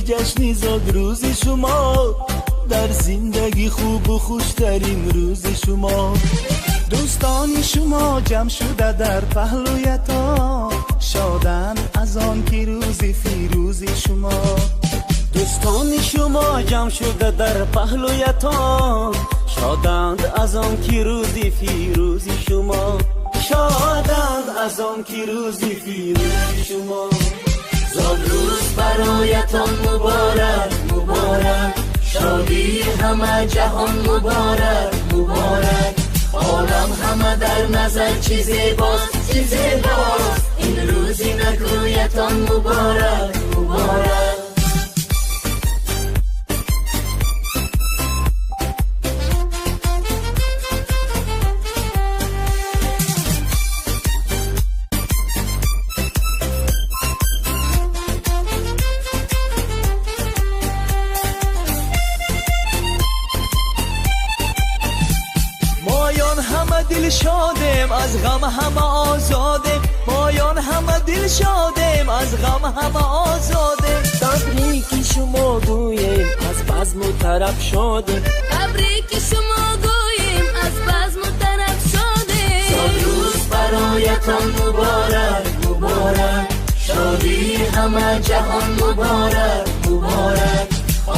ҷашни зодрӯзи шумо, дар зиндагӣ хубу хуштарин рӯзи шумо. Дӯстони шумо ҷамъ шуда дар паҳлӯятон, шоданд аз он ки рӯзи фирӯзи шумо. Дӯстони шумо ҷамъ шуда дар паҳлӯятон, шоданд аз он ки рӯзи фирӯзи шумо. Шоданд аз он ки рӯзи фирӯзи шумо. Зодрӯз бароятон муборак, муборак, шодии ҳама ҷаҳон муборак, муборак. Олам ҳама дар назар чӣ зебост, чӣ зебост. Ин рӯзи накӯятон муборак, муборак. Дилшодем, аз ғам ҳама озодем, моён ҳама дилшодем, аз ғам ҳама озодем. Табрики шумо гӯем, аз базму тараб шодем. Табрики шумо гӯем, аз базму тараб шодем. Зодрӯз бароятон муборак, муборак, шодии ҳама ҷаҳон муборак, муборак.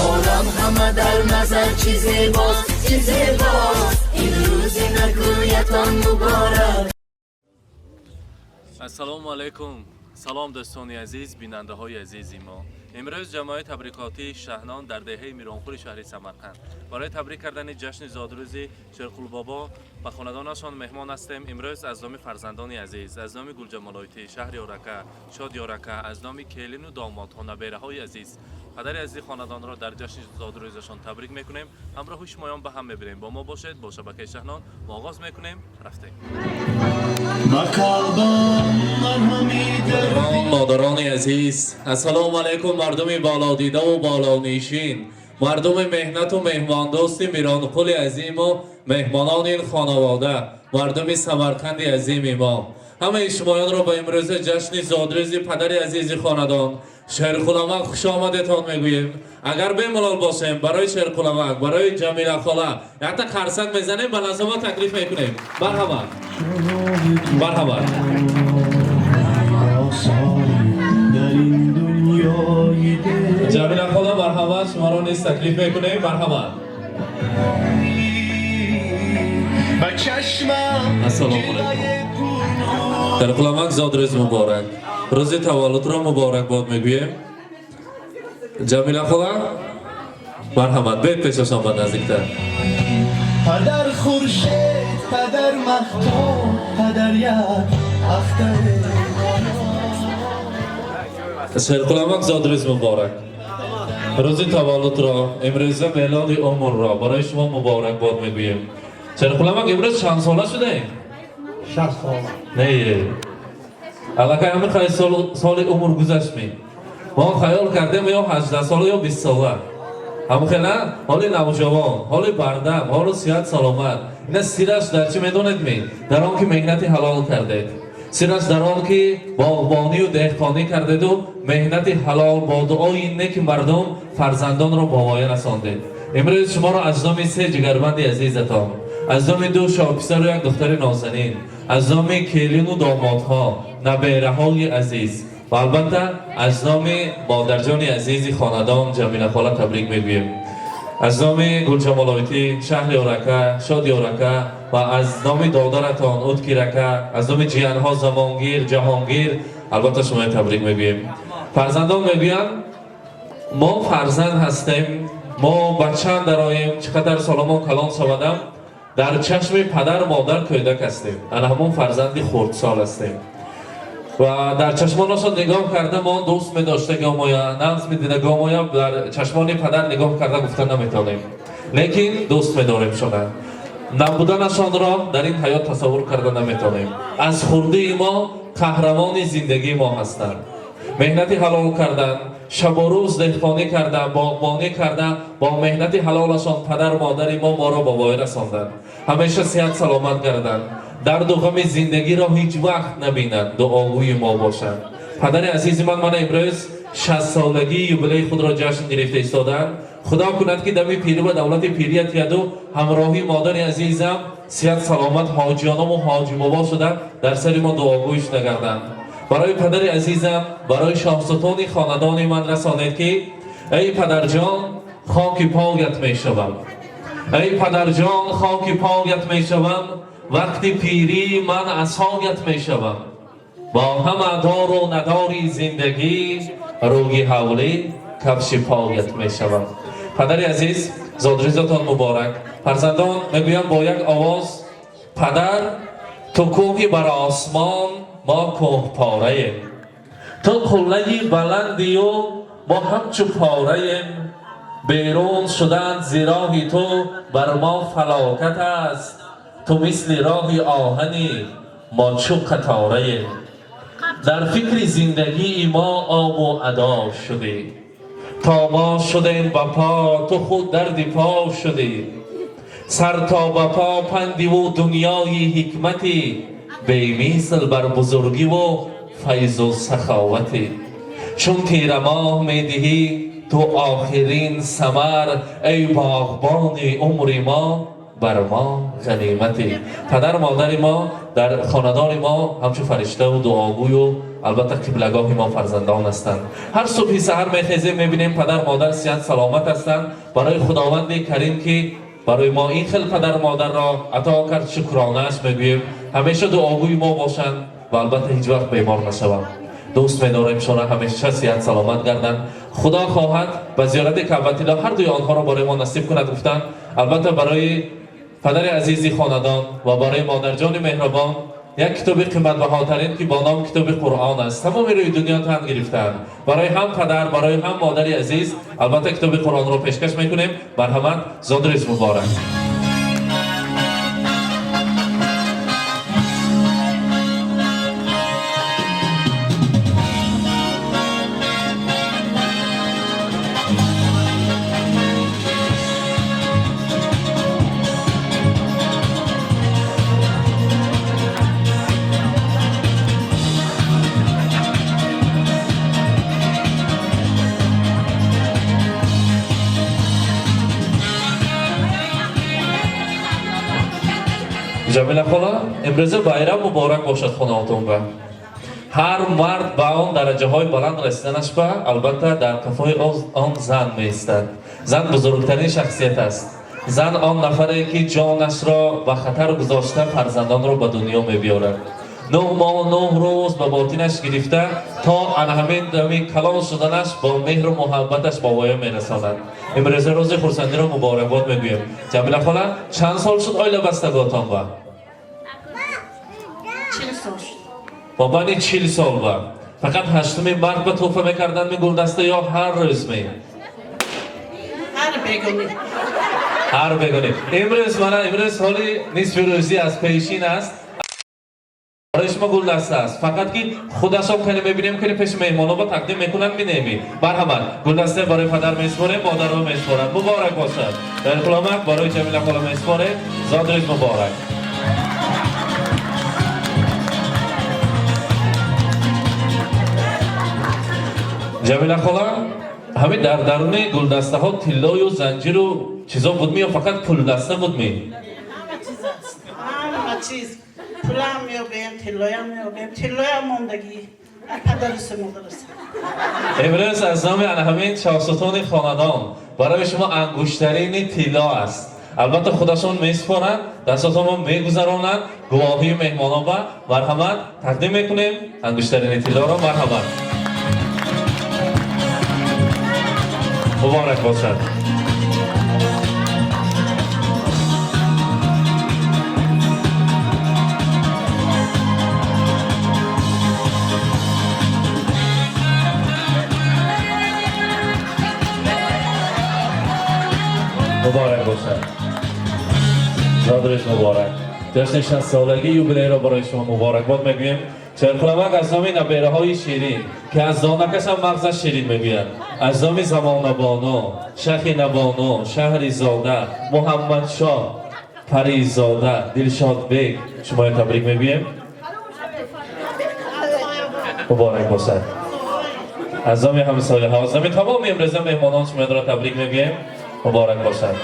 Олам ҳама дар назар чӣ зебост, чӣ зебост. Ин рӯзи накӯятон муборак. Ассалому алайкум. Салом, дӯстони азиз, бинандаҳои азизи мо. Имрӯз ҷамоаи табрикотии Шаҳнон дар деҳаи Миронқули шаҳри Самарқанд барои табрик кардани ҷашни зодрӯзи Шерқулбобо ба хонадонашон меҳмон ҳастем. Имрӯз аз номи фарзандони азиз, аз номи Гулҷамолоитӣ, шаҳри Ёрака, Шод Ёрака, аз номи келину домодҳо, набераҳои азиз, падари азизи хонадонро дар ҷашни зодрӯзашон табрик мекунем. Ҳамроҳи шумоён ба ҳам мебинем. Бо мо бошед, бо шабакаи Шаҳнон мо оғоз мекунем. Рафтем. Модарони азиз, ассалому алайкум, мардуми болодидаву болонишин, мардуми меҳнату меҳмондӯсти Миронқули азиму меҳмонони ин хонавода, мардуми Самарқанди азими мо. Ҳамаи шумоёнро ба имрӯза ҷашни зодрӯзи падари азизи хонадон Шерқуламак хуш омадетон мегӯем. Агар бемалол бошем, барои Шерқуламак, барои Ҷамила хола якта қарсак мезанем, ба назома таклиф мекунем. Марҳамат, марҳамат. Ҷамила хола, марҳамат, шуморо низ таклиф мекунем. Марҳамат. Ассалому алайкум. Шерқуламак, зодрӯз муборак, рӯзи таваллудро муборакбод мегӯем. Ҷамила хола, марҳамат, бед пешашон ба наздиктар. Падар хуршед, падар маҳтоб, падар як ахтар. Шерқуламак, зодрӯз муборак, рӯзи таваллудро, имрӯза мелоди умрро барои шумо муборакбод мегӯем. Шерқуламак, имрӯз чанд сола шудаем? 60 сола. Не, аллакай ҳамин қадр соли умр гузашт. Ми мо хаёл кардем, ё 18 сола, ё 20 сола. Ҳамун хела ҳоли навҷавон, ҳоли бардам, ҳолу сиҳат саломат. Ина сираш дар чӣ медонед? Ми дар он ки меҳнати ҳалол кардед, сираш дар он ки боғбонию деҳқонӣ кардеду меҳнати ҳалол бо дуои неки мардум фарзандонро ба воя расондед. Имрӯз шуморо аз номи се ҷигарбанди азизатон, аз номи ду шоҳписару як духтари нозанин, аз номи келину домодҳо, набераҳои азиз ва албатта аз номи модарҷони азизи хонадон Ҷамила хола табрик мегӯем. Аз номи Гулҷамолоитӣ, шаҳри Ёрака, Шод Ёрака ва аз номи додаратон Уткирака, аз номи ҷиянҳо Замонгир, Ҷаҳонгир албатта шуморо табрик мегӯем. Фарзандон мегӯянд, мо фарзанд ҳастем, мо бачаанд дароем, чӣ қадар соломон калон шавадам, дар чашми падар модар кӯдак ҳастем, ана ҳамон фарзанди хурдсол ҳастем ва дар чашмонашон нигоҳ карда мо дӯст медоштагомоя, нағз медидагомоя, дар чашмони падар нигоҳ карда гуфта наметавонем, лекин дӯст медоремшона. Набуданашонро дар ин ҳаёт тасаввур карда наметавонем. Аз хурдии мо қаҳрамони зиндагии мо ҳастанд. Меҳнати ҳалол кардан, шабу рӯз деҳқонӣ карда, боғбонӣ карда, бо меҳнати ҳалолашон падару модари мо моро ба воя расонданд. Ҳамеша сиҳат саломат гарданд, дарду ғами зиндагиро ҳеҷ вақт набинанд, дуогӯи мо бошанд. Падари азизи ман, мана имрӯз 60 солагии юбилеи худро ҷашн гирифта истоданд. Худо кунад, ки дами пирӣ ва давлати пирият яду ҳамроҳи модари азизам сиҳат саломат ҳоҷиёнаму ҳоҷи бобо шуда дар сари мо дуогӯй шуда гарданд. Барои падари азизам, барои шоҳсутони хонадони ман расонед, ки эй падарҷон, хоки поят мешавам, эй падарҷон, хоки поят мешавам, вақти пирӣ ман асоят мешавам, бо ҳама дору надори зиндагӣ рӯги ҳавлӣ кафши поят мешавам. Падари азиз, зодрӯзатон муборак. Фарзандон мегӯям бо як овоз: падар, ту кӯҳи бар осмон, мо кӯҳпораем, ту қуллаи баландию мо ҳамчу пораем, берун шудан зи роҳи ту бар мо фалокат аст, ту мисли роҳи оҳанӣ, мо чу қатораем, дар фикри зиндагии мо обу адо шудӣ, то мо шудем ба по, ту худ дарди по шудӣ, сар то ба по пандиву дунёи ҳикматӣ, бемисл бар бузургиву файзу саховатӣ, чун тирамоҳ медиҳӣ ту охирин самар, эй боғбони умри мо, бар мо ғаниматӣ. Падар модари мо дар хонадони мо ҳамчун фариштаву дуогӯю албатта қиблагоҳи мо фарзандон ҳастанд. Ҳар субҳи саҳар мехезем, мебинем, падар модар сиҳат саломат ҳастанд. Барои Худованди Карим, ки барои мо ин хел падар модарро ато кард, шукронааш мегӯем. Ҳамеша дуогӯи мо бошанд ва албатта ҳеҷ вақт бемор нашаванд. Дӯст медорем шона, ҳамеша сиҳат саломат гарданд. Худо хоҳад, ба зиёрати Каъбатилло ҳар дуи онҳоро барои мо насиб кунад гуфтанд. Албатта, барои падари азизи хонадон ва барои модарҷони меҳрубон як китоби қиматбаҳотарин, ки бо ном китоби Қуръон аст, тамоми рӯи дунё тан гирифтаанд. Барои ҳам падар, барои ҳам модари азиз албатта китоби Қуръонро пешкаш мекунем. Марҳамат, зодрӯз муборак. Ҷамила хола, имрӯза байрам муборак бошад хонаотон. Ба ҳар мард ба он дараҷаҳои баланд расиданаш ба албатта дар қафои он зан меистад. Зан бузургтарин шахсият аст. Зан он нафаре, ки ҷонашро ба хатар гузошта, фарзандонро ба дунё мебиёрад, 9 моҳ 9 рӯз ба ботинаш гирифта, то ана ҳамин дами калон шуданаш бо меҳру муҳаббаташ ба воя мерасонад. Имрӯза рӯзи хурсандиро муборакбод мегӯем. Ҷамила хола, чанд сол шуд оила бастаготон ба? 40 сол шуд. Бо бани 40 сол ба фақат ҳаштуми март ба тӯҳфа мекарданд ми гулдаста ё ҳар рӯз ме? Ҳар бегонӣ. Ҳар бегонӣ. Имрӯз мана имрӯз ҳоли нисфи рӯзӣ аз пешин аст, барои шумо гулдаста аст. Фақат ки худашон кани мебинем, кани пеши меҳмонҳо ба тақдим мекунанд, минеми. Марҳамат, гулдаста барои падар месупорем, модарро месупоранд. Муборак бошад. Дар хуломак барои Ҷамила хола месупорем. Зодрӯз муборак. Ҷамила хола, ҳамин дар даруни гулдастаҳо тиллою занҷиру чизо будми ё фақат пулдаста будми? Ҳама чиз аст, ҳама чиз. Пулам меёбем, тиллоям меёбем, тиллоям мондагӣ аз падарусе модарусе. Имрӯз аз номи ана ҳамин шоҳсутони хонадон барои шумо ангуштарини тилло аст. Албатта, худашон месупоранд, дастотонро мегузаронанд. Гувоҳии меҳмонон ба марҳамат тақдим мекунем ангуштарини тиллоро. Марҳамат, муборак бошад. Муборак бошад, зодрӯз муборак. Ҷашни 60-солагии юбилейро барои шумо муборакбод мегӯем. Чархуламак аз номи набераҳои ширин, ки аз донакашам мағзаш ширин мегӯянд, аз номи Замонабону, Шахинабону, Шаҳризода, Муҳаммадшоҳ, Паризода, Дилшодбек шуморо табрик мегӯем. Муборак бошад. Аз номи ҳамсояҳо, аз номи тамоми имрӯза меҳмонон шуморо табрик мегӯем. Муборак бошад.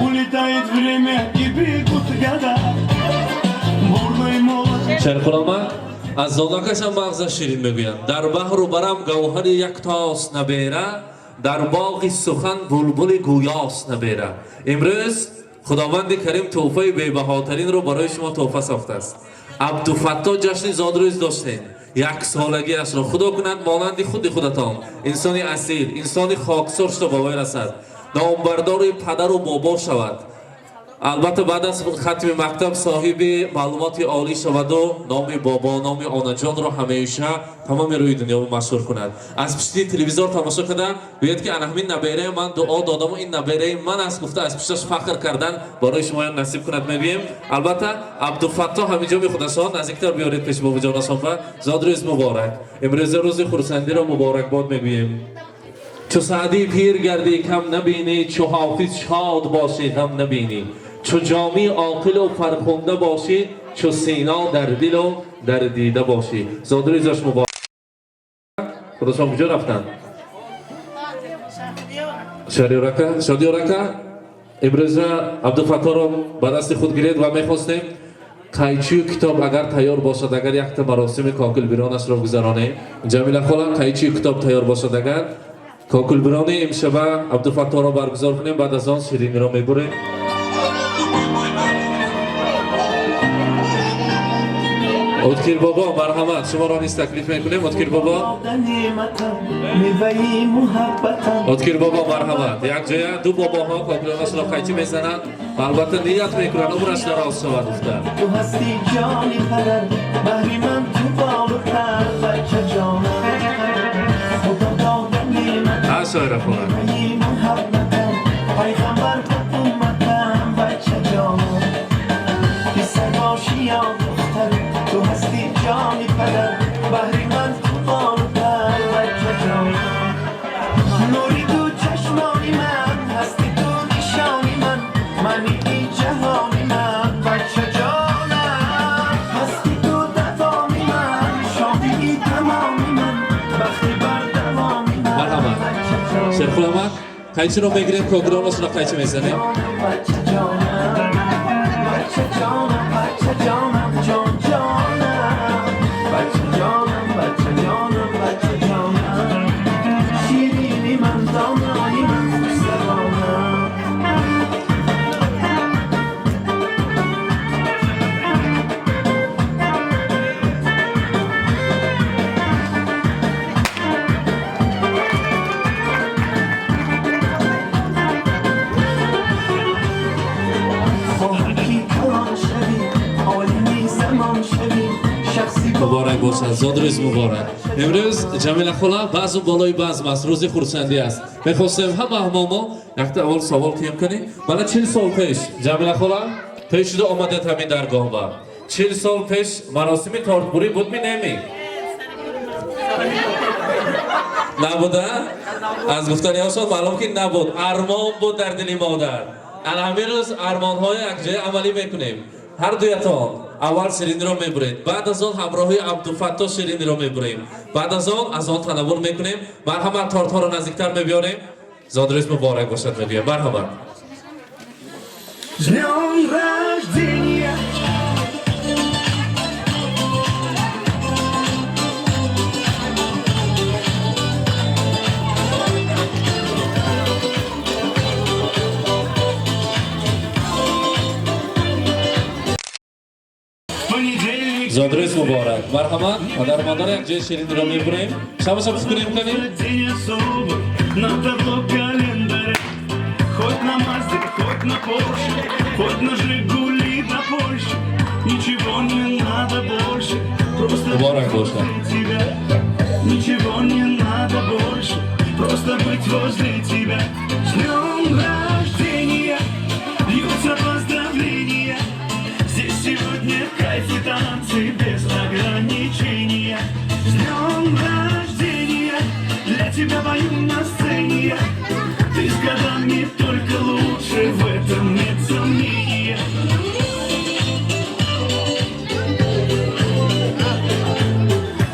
Улетает время и бегут года. Бурной молодости. Шерхулама аз зонакашам мағза ширин мегӯянд. Дар баҳру барам гавҳари яктост набера, дар боғи сухан булбули гӯёст набера. Имрӯз Худованди Карим тӯҳфаи бебаҳотаринро барои шумо тӯҳфа сохтааст. Абдуфатто ҷашни зодрӯз доштем. Як солагиашро Худо кунад монанди худи худатон. Инсони асил, инсони хоксор шуда ба вой расад. Номбардори падару бобо шавад. Албатта баъд аз хатми мактаб соҳиби маълумоти олӣ шаваду номи бобо, номи онаҷонро ҳамеша тамоми рӯи дунё машҳур кунад. Аз пишти телевизор тамошо карда гӯяд ки ана ҳамин набераи ман дуо додаму ин набераи ман аст гуфта аз пишташ фахр кардан барои шумоям насиб кунад мегӯем. Албатта Абдуфаттоҳ ҳаминҷо мехудашон наздиктар биёред пеши бобоҷонашон ва зодрӯз муборак. Имрӯза рӯзи хурсандиро муборакбод мегӯем. Чу Саъдӣ пир гардӣ кам набинӣ, чу Ҳофиз шод бошӣ ғам набинӣ, чу Ҷомӣ оқилу фархунда бошӣ, чу Сино дар дилу дар дида бошӣ. Зодрӯзаш муборак. Худошон куҷо рафтанд? Шаҳриёрака, Шодиёрака, имрӯза Абдуфатторо ба дасти худ гиред ва мехостем қайчию китоб агар тайёр бошад, агар якта маросими кокулбиронашро гузаронем. Ҷамила хола, қайчию китоб тайёр бошад, агар кокулбирони имшаба Абдуфатторо баргузор кунем, баъд аз он шириниро мебурем. Откир бобо, марҳамат, шуморо низ таклиф мекунем. Откир бобо, Откир бобо, марҳамат. Якҷоя ду бобоҳо кокулонашро қайчӣ мезананд ва албатта ният мекунанд умраш дароз шавад гуфта. Ту ҳастӣ ҷони падар, баҳри ман ту болу пар, бача ҷонам. Худо дода неъматам, Ҳа, шоира хола. меваи муҳаббатам, пайғамбар ба умматам, бача ҷонам. Писар бошӣ ё духтар, ту ҳастӣ ҷони падар, баҳри ман ту болу пар, бача ҷонам. Нури ту чашмони ман, ҳасти ту нишони ман, мани ҷаҳони ман, бача ҷонам. Ҳасти ту давоми ман, шодии тамоми ман, бахти бардавоми ман, Марҳамат. бача ҷонам. Шерхулама, қайчиро мегирем, кокулонашро қайчӣ мезанем. Бача ҷонам, бача ҷонам, бача ҷонам, ҷон ҷонам, бача ҷонам, бача ҷонам, бача ҷонам, ширини ман, донои ман, хушзабонам. Хоҳам ки калон шавӣ, олими замон шавӣ, шахси Муборак бошад, зодрӯз муборак. Имрӯз Ҷамила хола баъзу болои базм аст, рӯзи хурсандӣ аст. Мехостем ҳама ҳамомо якта аввал савол кием кунем. Мана 40 сол пеш Ҷамила хола пеш шуда омадед ҳамин даргоҳ ба. 40 сол пеш маросими тортбурӣ буд ми неми? Набуда? Аз гуфтаниҳошон маълум ки набуд. Армон буд дар дили модар. Ана ҳамин рӯз армонҳои якҷоя амалӣ мекунем. Ҳар дуятон аввал шириниро мебуред, баъд аз он ҳамроҳи Абдуфатто шириниро мебурем, баъд аз он аз он танаввул мекунем. Марҳамат, тортҳоро наздиктар мебиёрем. Зодрӯз муборак бошад мегӯем. Марҳамат. С днем рождения! Понедельник, Зодрӯз муборак. Марҳамат, падару модар якҷоя шириниро мебурем. Шабаша пуф кунем кунем. День особый на табло календаря. Хоть на Мазде, хоть на Порше, хоть на Жигули на Польше. Ничего не надо больше, просто Муборак быть бошад. возле тебя. Ничего не надо больше, просто быть возле тебя. С днем рождения льются поздравления. Здесь сегодня кайф и танцы без ограничения. С днем рождения! только лучше, в этом нет сомнения.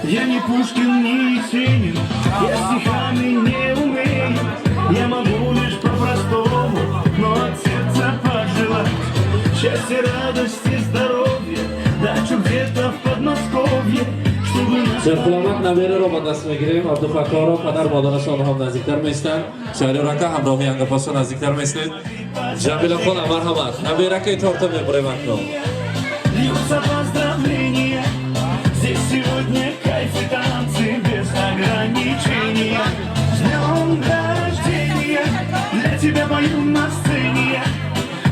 Я не Пушкин, не Есенин, я стихами не умею. Я могу лишь по-простому, но от сердца пожелать счастья, радости, здоровья, дачу где-то в Подмосковье, чтобы нас Шерқуломак набераро ба даст мегирем. Абдуфатторо падар модарашон ҳам наздиктар меистанд. Шаҳриёрака ҳамроҳи ангапошо наздиктар меистед. Ҷамилахон, марҳамат, наберакаи торта мебурем акнун. Льются поздравления. Здесь сегодня кайф и танцы без ограничения. С днем рождения, для тебя пою на сцене я.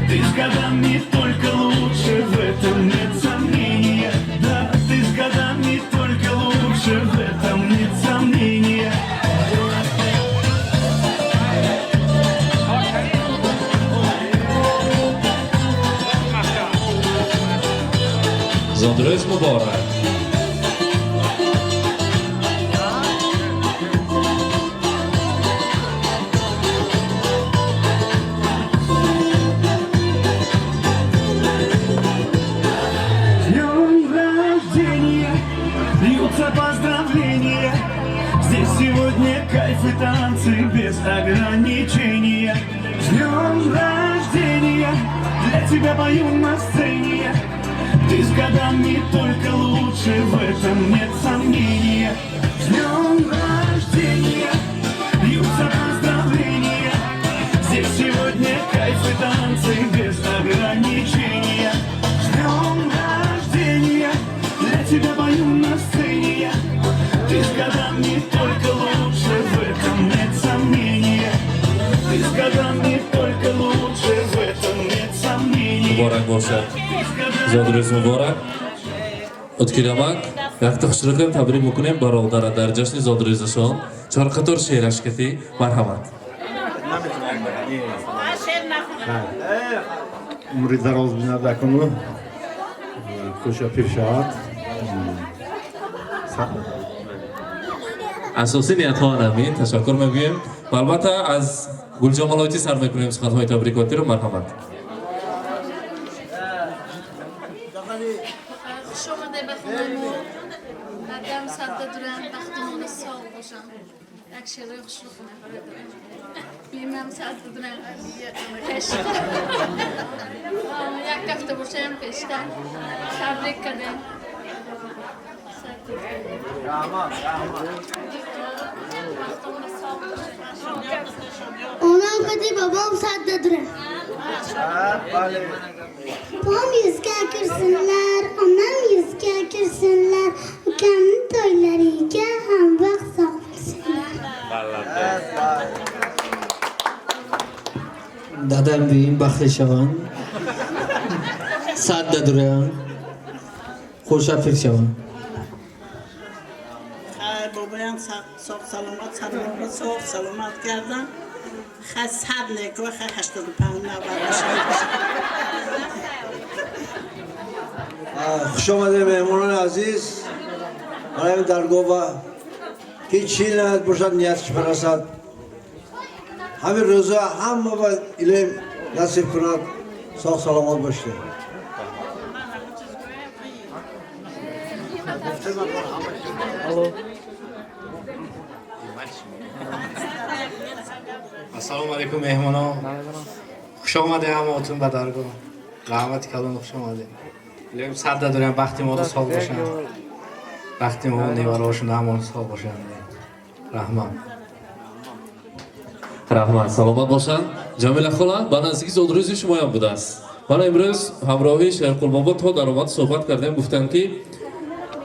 Ты с годами только лучше, в этом нет сомнения. Да, ты с годами только лучше, в этом нет сомнения. Зодрӯз муборак! С днем рождения, льются поздравления. Здесь сегодня кайф и танцы без ограничения. С днем рождения, для тебя пою на сцене я. Ты с годами только лучше, в этом нет сомнения. С днем рождения, льются поздравления. Здесь сегодня кайф и танцы без ограничения. С днем рождения, для тебя пою на сцене я. Ты с годами только лучше, в этом нет сомнения. Ты с годами только лучше, в этом нет сомнения. Муборак бошад, зодрӯз муборак, Уткирамак! Якта хушрӯкам табрик мекунем бародара дар ҷашни зодрӯзашон чорқатор шеърашкатӣ. Марҳамат. Ман шеър нахонам. Умри дароз бинад, акуну хуша пир шавад. Асосӣ ниятҳо ҳамин. Ташаккур мегӯем ва албатта аз Гулҷамолоҷӣ сар мекунем суханҳои табрикотиро. Марҳамат. Хуш омаде ба хонаи мо. Дам садда дурам, бахтимона соғ бошам. Як шеърҳои хушрӯ хонам барои дорам. Бимам садда дурам. Пеш. Як ҳафта бошам пештар. Табрик кардем. Бахтимона соғ бошам. Onam qadi bobom sadda durar. Bobom yuzga kirsinlar, onam yuzga kirsinlar, ukamni to'ylariga ham vaqt sog' bo'lsinlar. Дадам бин бахтли шаванд, садда дуранд, хуршад шаванд. Хай, бобоям соғ саломат, сарморо соғ саломат кардан. Хай, 100 неко, хай, 85 90 бошад. Хуш омадед, меҳмонони азиз, барои даргоҳ, ки чӣ наят бошад, ниятш барасад. Ҳамин рӯза ҳама ба илм насиб кунад, соғ саломат бошед. Ассалому алайкум, меҳмоно. Хуш омадед ҳамаотун ба даргоҳ. Раҳмати калон, хуш омадед. Илоҳим садда дорем, бахти моро соғ бошанд. Бахти мо, невараҳошон ҳамон соғ бошанд. Раҳмат. Раҳмат, саломат бошанд. Ҷамила хола, ба наздики зодрӯзи шумоям будааст. Мана имрӯз ҳамроҳи Шерқулбобо то даромад суҳбат кардем, гуфтанд, ки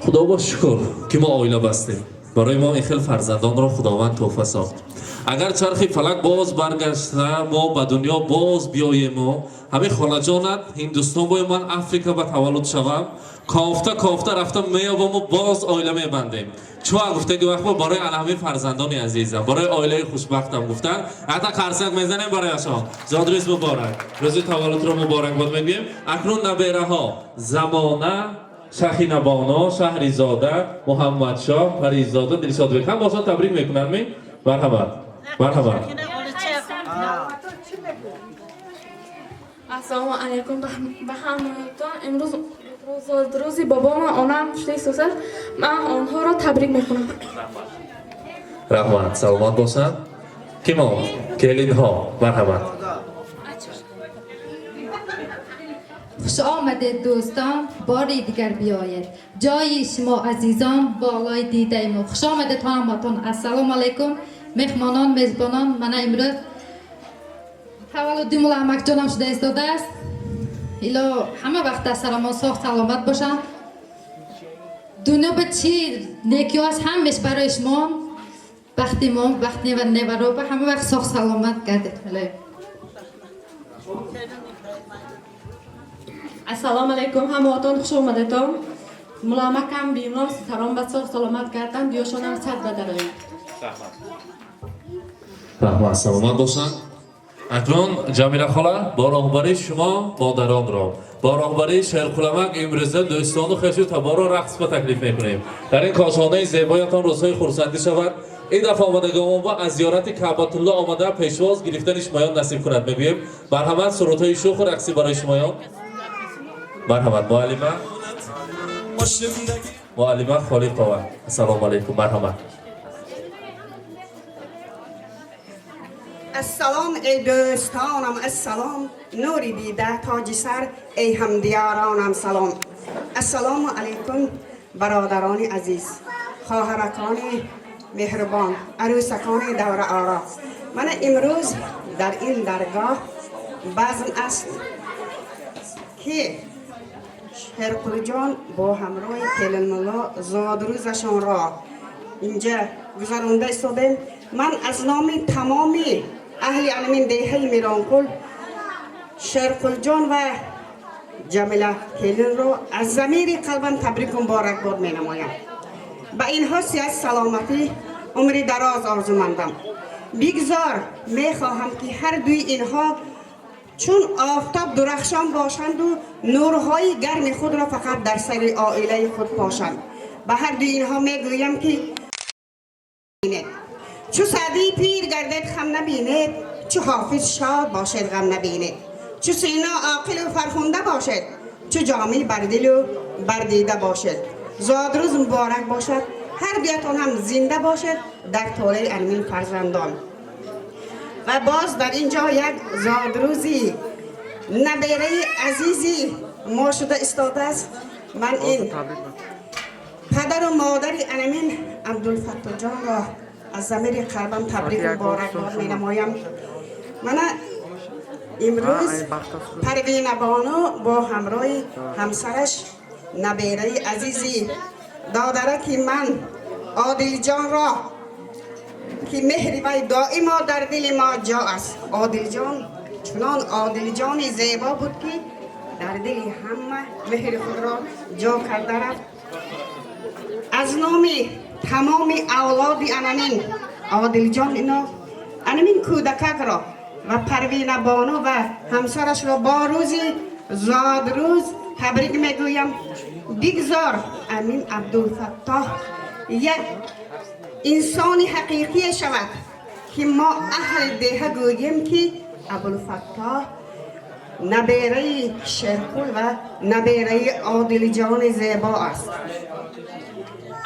худо ба шукр, ки мо оила бастем, барои мо ин хел фарзандонро Худованд тӯҳфа сохт. Агар чархи фалак боз баргашта, мо ба дунё боз биёему, ҳамин холаҷонат Ҳиндустон боем, ман Африка ба таваллуд шавам, кофта кофта рафта меёбаму боз оила мебандем. Чуа гуфтаги вақт барои ана ҳамин фарзандони азизам, барои оилаи хушбахтам гуфтанд. Ҳатта қарсак мезанем барояшон. Зодрӯз муборак, рӯзи таваллудро муборакбод мегӯем. Акнун набераҳо: Замона, Шахинабоно, Шаҳризода, Муҳаммадшоҳ, Паризода, Дилшодбек ҳам бошон табрик мекунанд. Ми марҳамат, марҳамат. Ассалому алайкум ба ҳамаатон. Имрӯз рӯзи бобом ва онам шуда истодааст. Ман онҳоро табрик мекунам. Раҳмат, саломат бошанд. Кимо келинҳо, марҳамат. Хуш омадед, дӯстон, бори дигар биёед. Ҷои шумо азизон болои дидаи мо. Хуш омадед ҳаматон. Ассалому алайкум, меҳмонон, мезбонон. Мана имрӯз таваллуди мулла амакҷонам шуда истодааст. Ило ҳама вақт дар сарамон соғ саломат бошанд. Дунё ба чӣ некиҳо аст, ҳамеш барои шумо. Бахти мо, бахти неваро ба ҳама вақт соғ саломат гардед. Ассалому алайкум, ҳамаатон хуш омадетон. Мулламакам бимлом саром ба соғ саломат гарданд, ёшонам сад ба дарояд. Раҳмат, саломат бошанд. Акнун Ҷамила хола, бо роҳбарии шумо модаронро, бо роҳбарии Шерқуламак имрӯза дӯстону хешу таборро рақс ба таклиф мекунем. Дар ин кошонаи зебоятон рӯзҳои хурсандӣ шавад. Ин дафъа омадагомон ба аз зиёрати Каъбатулло омада пешвоз гирифтани шумоён насиб кунад мегӯем. Марҳамат, сурудҳои шӯху рақсӣ барои шумоён. Марҳамат, муаллима. Муаллима Холиқова. Ассалому алайкум, марҳамат. Ассалом эй дӯстонам, ассалом, нури дида, тоҷи сар, эй ҳамдиёронам салом. Ассалому алайкум, бародарони азиз, хоҳаракони меҳрубон, арӯсакони давраоро. Мана имрӯз дар ин даргоҳ базм аст, ки Шерқулҷон бо ҳамроҳи келинмулло зодрӯзашонро инҷа гузаронда истодем. Ман аз номи тамоми аҳли анамин деҳаи Миронқул Шерқулҷон ва Ҷамила келинро аз замири қалбам табрику муборакбод менамоям. Ба инҳо сиҳат, саломатӣ, умри дароз орзумандам. Бигзор, мехоҳам, ки ҳар дуи инҳо чун офтоб дурахшон бошанду нурҳои гарми худро фақат дар сари оилаи худ пошанд. Ба ҳар дуи инҳо мегӯям, ки чу Саъдии пир гардед, хам набинед, чу Ҳофиз шод бошед, ғам набинед, чу Сино оқилу фархунда бошед, чу Ҷомӣ бардилу бардида бошед. Зодрӯз муборак бошад, ҳар дуятон ҳам зинда бошед дар толаи анмин фарзандон. Ва боз дар ин ҷо як зодрӯзи набераи азизи мо шуда истодааст. Ман ин падару модари анамин Абдулфаттоҷонро аз замири қалбам табрик муборакбод менамоям. Мана имрӯз Парвинабону бо ҳамроҳи ҳамсараш набераи азизи додараки ман Одилҷонро, ки меҳри вай доимо дар дили мо ҷо аст. Одилҷон чунон Одилҷони зебо буд, ки дар дили ҳама меҳри худро ҷо карда рафт. Аз номи тамоми авлоди анамин Одилҷон ино анамин кӯдакакро ва Парвинабону ва ҳамсарашро бо рӯзи зодрӯз табрик мегӯям. Бигзор амин Абдулфаттоҳ як инсони ҳақиқие шавад, ки мо аҳли деҳа гӯем, ки Абулфаттоҳ набераи Шерқул ва набераи Одилҷони зебо аст.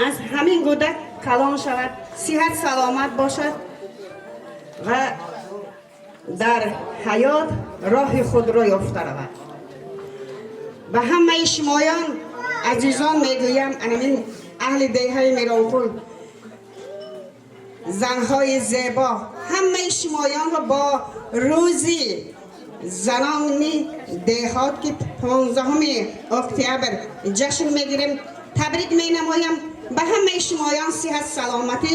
Аз ҳамин гудак калон шавад, сиҳат саломат бошад ва дар ҳаёт роҳи худро ёфта равад. Ба ҳамаи шумоён азизон мегӯям, анамин аҳли деҳаи Миронқул, занҳои зебо, ҳамаи шумоёнро бо рӯзи занони деҳот, ки 15 октябр ҷашн мегирем, табрик менамоям. Ба ҳамаи шумоён сиҳат, саломатӣ,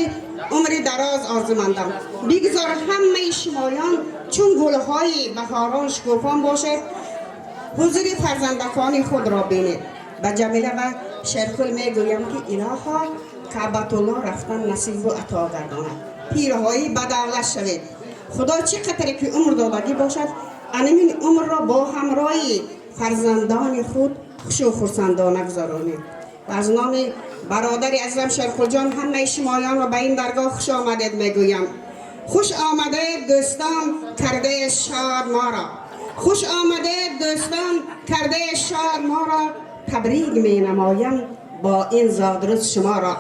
умри дароз орзумандам. Бигзор ҳамаи шумоён чун гулҳои баҳорон шукуфон бошед, ҳузури фарзандакони худро бинед. Ба Ҷамила ва Шерқул мегӯям, ки илоҳо Каъбатулло рафтан насибу ато гардонад, пирҳои бадавлат шавед. Худо чӣ қадре ки умр додагӣ бошад, анамин умрро бо ҳамроҳи фарзандони худ хушу хурсандона гузаронед. Ва аз номи бародари азизам Шерқулҷон ҳамаи шумоёнро ба ин даргоҳ хуш омадед мегӯям. Хуш омадед, дӯстон, карде шод моро. Хуш омадед, дӯстон, карде шод моро. Табрик менамоям бо ин зодрӯз шуморо.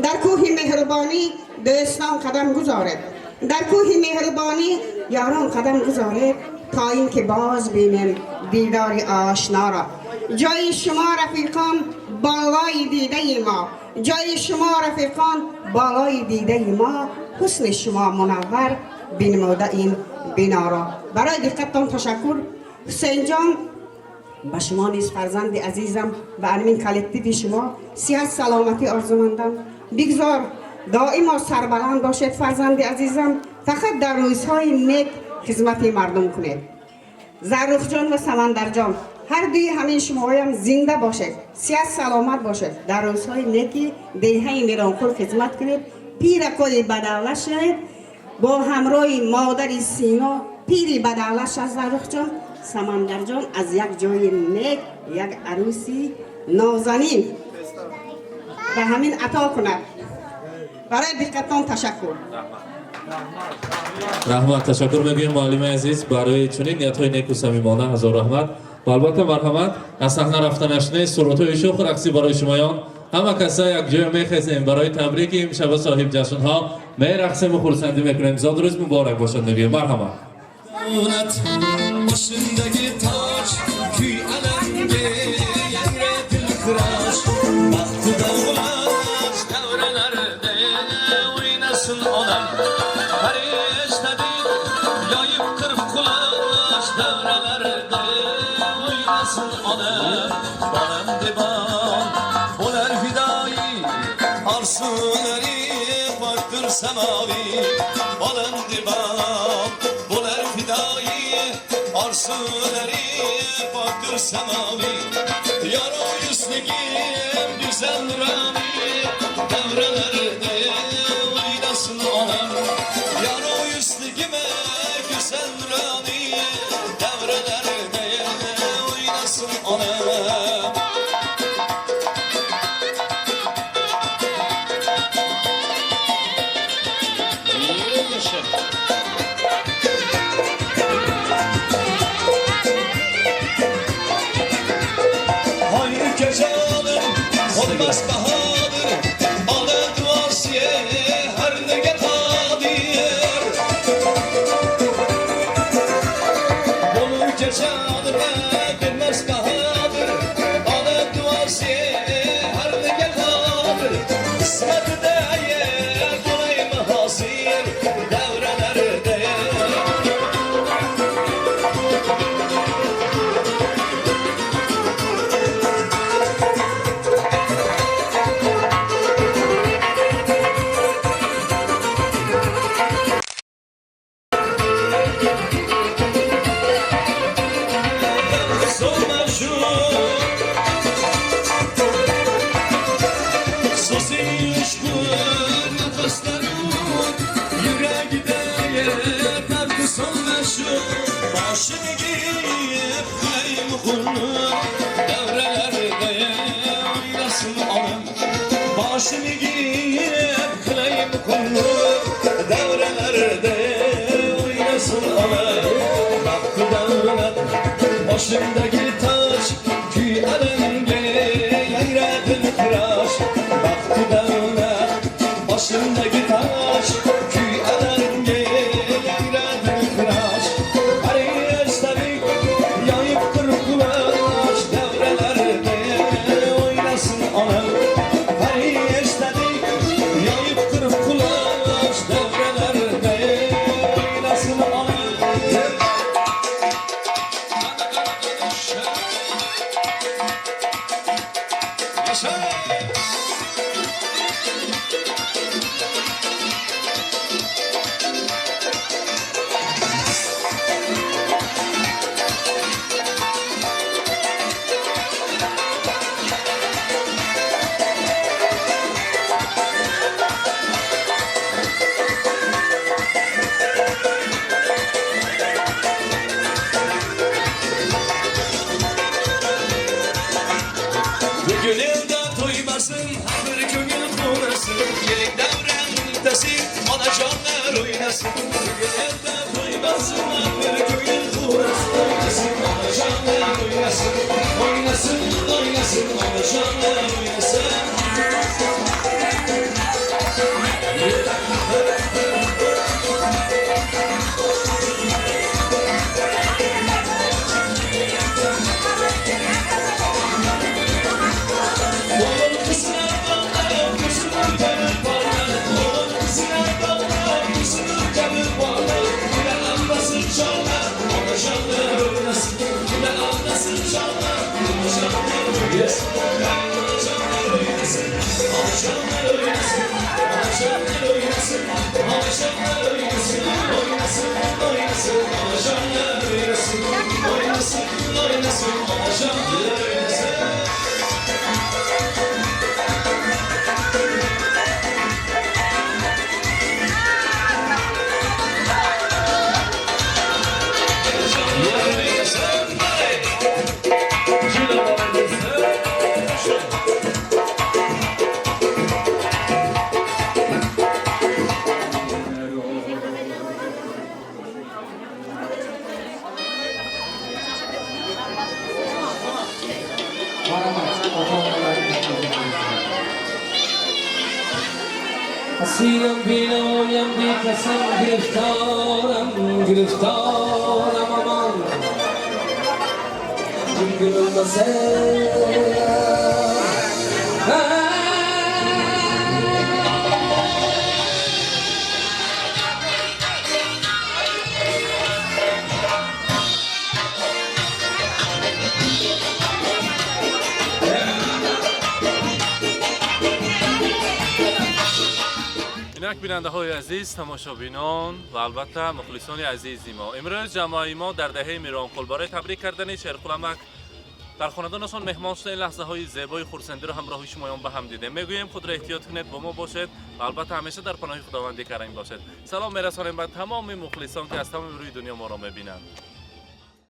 Дар кӯҳи меҳрубонӣ, дӯстон, қадам гузоред. Дар кӯҳи меҳрубонӣ, ёрон, қадам гузоред, то ин ки боз бинем дидори ошноро. Ҷои шумо, рафиқон, болои дидаи мо. Ҷои шумо, рафиқон, болои дидаи мо. Ҳусни шумо мунаввар бинмуда ин биноро. Барои диққаттон ташаккур. Ҳусейнҷон, ба шумо низ, фарзанди азизам, ба анмин коллективи шумо сиҳат, саломатӣ орзумандам. Бигзор доимо сарбаланд бошед, фарзанди азизам. Фақат дар рӯзҳои нек хизмати мардум кунед. Заррухҷон ва Самандарҷон, ҳар дуи ҳамин шумоям зинда бошед, сиҳат, саломат бошед, дар рӯзҳои неки деҳаи Миронқул хизмат кунед, пиракои бадавлат шавед бо ҳамроҳи модари Сино. Пири бадавлат шав, Заррухҷон, Самандарҷон, аз як ҷои нек як арӯси нозанин ба ҳамин ато кунад. Барои диққаттон ташаккур. Раҳмат, ташаккур мегӯем, муаллими азиз, барои чунин ниятҳои неку самимона. Ҳазор раҳмат. Ва албатта, марҳамат, аз саҳна рафтанаш нест, суратҳои шӯху рақсӣ барои шумоён. Ҳама каса якҷоя мехезем, барои табрики имшаба соҳиб ҷашнҳо мерақсему хурсандӣ мекунем. Зодрӯз муборак бошад мегӯем, марҳамат. Boshimdagi toj, kuy alangi, yangra dilxirash. Baxti davlat davralarida o'ynasin onam. Farishtadek yoyib qirq quloch davralarida o'ynasin onam. Bolam devon bo'lar fidoyi, orzulari pokdir samoviy. Bolam devon bo'lar fidoyi, orzulari pokdir samoviy. Yoru yuzligim go'zal nuroniy davralarida o'ynasin onam. Yoru yuzligim go'zal nuroniy davralarida o'ynasin onam. Hay ukajonim, bo'lmas bahodir, ona duosiye har nega qodir. Bo'l ukajonim, bo'lmas bahodir, ona duosiye har nega qodir. Qismatida bo'laymi hozir davralarida. So'zi ushqur nafaslarim yuragida dardi solma shu. Boshini egib qilaymi qulluq davralarida o'ynasin onam. Boshini egib qilaymi qulluq davralarida o'ynasin onam. Baxti davlat boshimdagi toj, kuy alangi, yangra dilxirash. Baxti davlat boshimdagi toj, kuy alangi, yangra dilxirash. Farishtadek yoyib turib quloch davralarida o'ynasin onam. Farishtadek yoyib turib quloch davralarida o'ynasin onam. اسیرم بینایم بی کسم گرفتارم گرفتارم امان инак бинандаҳои азиз, тамошобинон ва албатта мухлисони азизи мо, имрӯз ҷамоаи мо дар деҳаи Миронқул барои табрик кардани Шерқуламак дар хонадонашон меҳмон шуда. Ин лаҳзаҳои зебои хурсандиро ҳамроҳи шумоён ба ҳам дидем. Мегӯем, худро эҳтиёт кунед, бо мо бошед ва албатта ҳамеша дар паноҳи Худованди карим бошед. Салом мерасонем ба тамоми мухлисон, ки аз тамоми рӯи дунё моро мебинанд.